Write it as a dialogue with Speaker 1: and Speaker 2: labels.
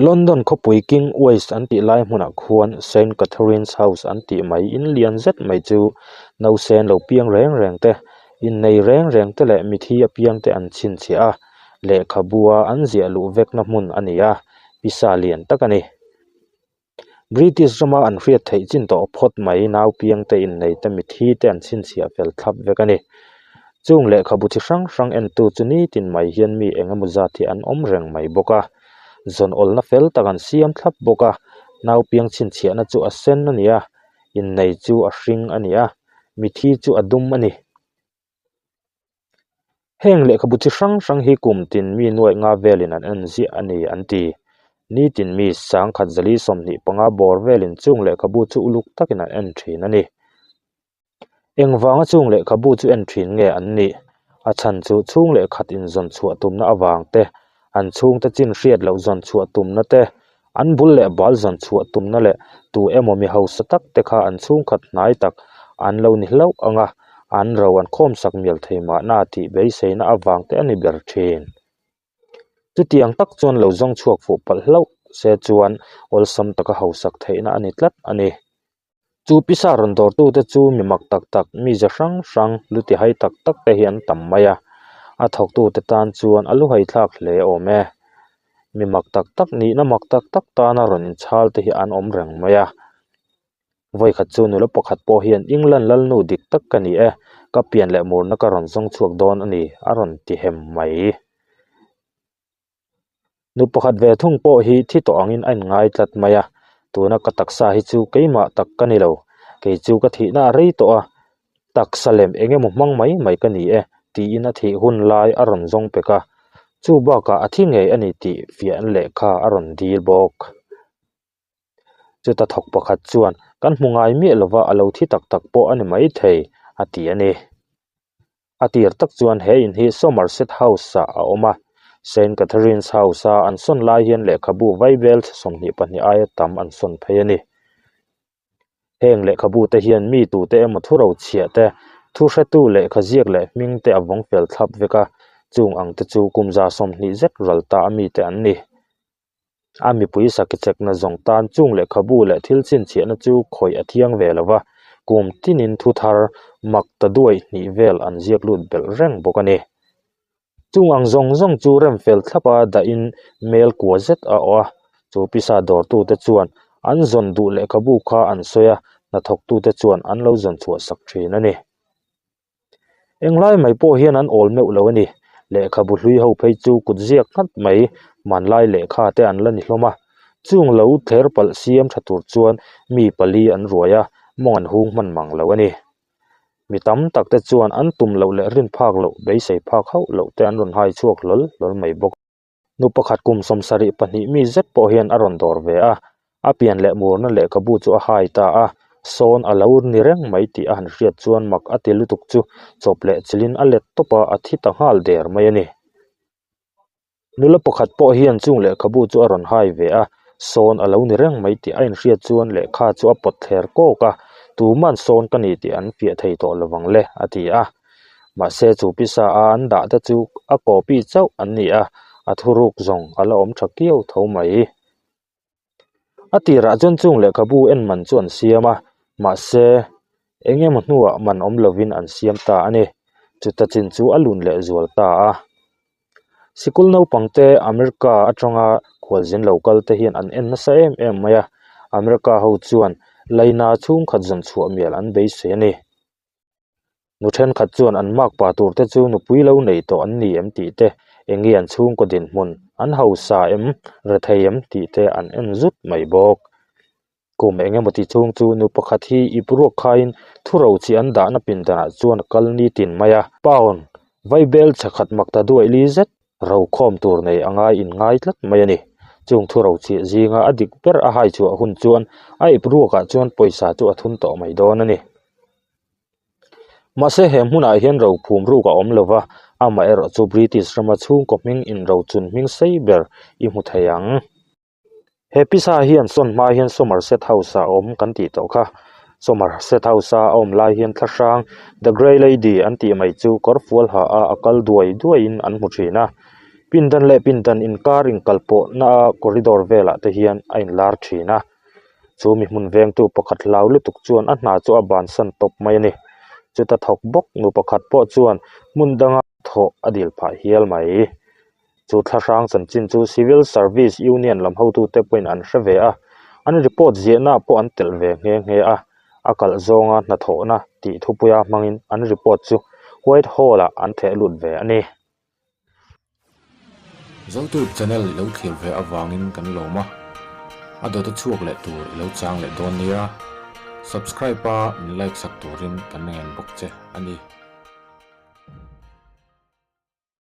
Speaker 1: London khawpui King Waste an tih lai hmunah khuan Saint Catherine's House an tih mai in lian zet mai chu nausen lo piang reng reng te, innei reng reng te leh mithi apiang te an chhinchhiah a, lehkhabua an ziah luh vekna hmun a ni a, pisa lian tak a ni. British rama an hriat theih chin tawh phawt mai naupiang te innei te mithi te an chhinchhiah fel thlap vek a ni. Chung lehkhabu chi hrang hrang entu chu nitin mai hian mi eng emaw zat hi an awm reng mai bawk a. Zawn awlna fel tak an siam thlap bawk a, naupiang chhinchhiahna chu a sen a ni a, innei chu a hring a ni a, mithi chu a dum a ni. Heng lehkhabu chi hrang hrang hi kum tin mi nuaih nga velin an en ziah a ni an ti. Nitin mi sangkhat zali 25 bawr velin chung lehkhabu chu uluk takin an en thin a ni. Engvanga chung lehkhabu chu en thin nge an nih? A chhan chu chhung lehkhat inzawn chhuah tumna avang te, an chhungte chin hriat loh zawn chhuah tumna te, an bul leh bal zawn chhuah tumna leh tu emaw mi hausa tak te kha an chhungkhat hnai tak an lo ni hlauh ang a, an ro an khawmsak mial thei mahna tih beiseina avang te a ni ber thin. Chutiang tak chuan lo zawng chhuak fuh palh hlauh se chuan awlsam taka hausak theihna a ni tlat a ni. Chu pisa rawn dawrtute chu mi mak tak tak, mi ze hrang hrang, lu ti hai tak tak te hi an tam mai a, a thawktute tan chuan a lu hai thlak hle awm e. Mi mak tak tak nihna mak tak tak tana rawn inchhal te hi an awm reng mai a. Vawikhat chu nula pakhat pawh hian England lalnu dik tak ka ni e, ka pian leh murna ka rawn zawng chhuak dawn a ni a rawn ti hem mai. Nu pakhat ve thung pawh hi thi tawh angin a inngai tlat mai a, tuna ka taksa hi chu keimah tak ka ni lo, kei chu ka thihna a rei tawh a, taksa lem eng emaw hmang mai mai ka ni e tiin a thih hun lai a rawn zawng pek a, chu bakah a thi ngei a ni tih fiah lehkha a rawn dil bawk. Chuta thawk pakhat chuan kan hmu ngai miah lova a lo thi tak tak pawh a ni maithei a ti a ni. A tir tak chuan he in hi Somerset House-ah a awm a, Saint Catherine's House-a an sawn lai hian lehkhabu vaibel chhe 22 aia tam an sawn phei a ni. Heng lehkhabu te hian mi tute emaw thu rochhiah te, thu hretu lehkha ziak leh hming te a vawng fel thlap vek a, chung ang te chu kum 20 zet ral ta a mite an ni. A mipui sakichekna zawng tan chung lehkhabu leh thil chhinchhiahna chu khawih a thiang ve lo va, kum tinin thu thar mak ta duai hnih vel an ziak lut belh reng bawk a ni. Chung ang zawng zawng chu rem fel thlapa dahin mel kua zet a awh a, chu pisa dawrtute chuan an zawn duh lehkhabu kha an sawi a, hnathawktute chuan an lo zawn chhuah sak thin a ni. Englai mai pawh hian an awl meuh lo a ni. Lehkhabu hlui ho phei chu kut ziak nghat mai hmanlai lehkha te an la ni hlawm a. Chung lo thler palh siam tha tur chuan mi pali an ruai a, mawng an hung hman mang lo a ni. Mi tam tak te chuan an tum loh leh rin phak loh, beisei phak hauh loh te an rawn hai chhuak hlawl hlawl mai bawk. Nu pakhat kum 72 mi zet pawh hian a rawn dawr ve a, a pian leh murna lehkhabu chu a hai ta a, sawn a lo ni reng mai tih a han hriat chuan mak a ti lutuk chu chawp leh chilhin a let tawp a, a thi ta nghal der mai a ni. Nula pakhat pawh hian chung lehkhabu chu a rawn hai ve a, sawn a lo ni reng mai tih a inhriat chuan lehkha chu a pawt thler kawk a, tuman sawn ka ni tih an fiah thei tawh lovang le a ti a. Mahse chu pisa a an dah te chu a copy chauh an ni a, a thuruk zawng a la awm tha kiau tho mai. A tirah chuan chung lehkhabu en man chu an siam a, mahse eng emaw hnuah man awm lovin an siam ta a ni. Chuta chin chu a lun leh zual ta a. Sikul naupang te America atanga khualzin lo kal te hian an en nasa em em mai a, America ho chuan laina chhungkhat zawn chhuah mial an beisei a ni. Nu thenkhat chuan an makpa tur te chu nupui lo nei tawh an ni em tih te, eng nge an chhungkaw dinhmun, an hausa em, rethei em tih te an en zut mai bawk. Kum eng emaw ti chhung chu nu pakhat hi ip ruak khaiin thu ro chi an dahna pindanah chuan a kal nitin mai a. Pound, vaibel chhakhat mak ta duaih li zet ro khawm tur nei a ngai inngai tlat mai a ni. Chung thu ro chhiah zinga a dik ber a hai chhuah hun chuan a ip ruakah chuan pawisa chu a thun tawh mai dawn a ni. Mahse he hmunah hian ro phum ruk a awm lo va, amaherawh chu British rama chhungkaw hming inrochun hming sei ber i hmu thei ang. He pisa hian sawn hma hian Somerset House-ah a awm kan tih tawh kha. Somerset House-a a awm lai hian thlahrang The Grey Lady an tih mai chu kawr fual ha a a kal duai duaiin an hmu thin a. Pindan leh pindan inkar inkalpawhna a corridor velah te hian a inlar thin a. Chu mi hmun vengtu pakhat hlau lutuk chuan a hna chu a bansan tawp mai a ni. Chuta thawk bawk nu pakhat pawh chuan hmun danga thawh a dil phah hial mai. Chu thlahrang chanchin chu Civil Service Union lam hotute pawhin an hre ve a, an report ziahna pawh an telh ve nghe nghe a, a kalh zawnga hnathawhna tih thupuia hmangin an report chu White Hall-ah an theh lut ve a ni.
Speaker 2: Zotube channel i lo thlir ve avangin kan lawm a, a dawta chhuak leh tur i lo chang leh dawn nia. Subscribe a min like sak turin kan ngen bawk che a ni.